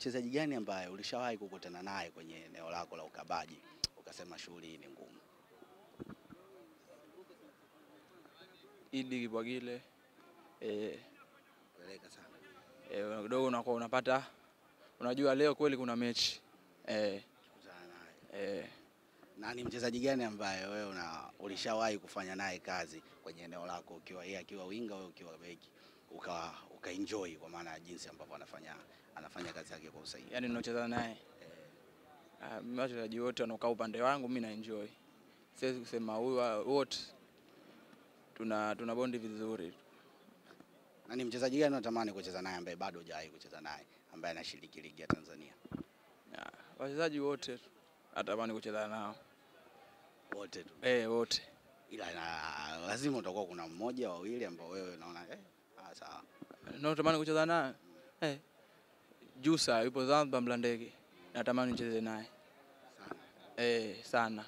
mchezaji gani ambaye ulishawahi kukutana naye kwenye eneo lako la ukabaji ukasema shughuli hii ni ngumu? Idi Kibwagile. Peleka sana. Kidogo unakuwa unapata, unajua leo kweli kuna mechi. Kukutana naye. Na ni mchezaji gani ambaye wewe ulishawahi kufanya naye kazi kwenye eneo lako, ukiwa yeye akiwa winga wewe ukiwa beki, ukaenjoy kwa maana jinsi ambavyo anafanya kazi yake kwa usahihi? Yaani ninacheza naye. Mimi wachezaji wote wanaokaa upande wangu mimi na enjoy. Siwezi kusema huyu wote tuna bondi vizuri. Na ni mchezaji gani unatamani kucheza naye ambaye bado hujawahi kucheza naye, ambaye anashiriki ligi ya Tanzania? Wachezaji wote natamani kucheza nao. Wote tu. Wote. Ila lazima utakuwa kuna mmoja wawili ambao wewe unaona sawa. Natamani kucheza naye. Jusa yupo Zanzibar Mlandege. Natamani nicheze naye. Sana. Sana.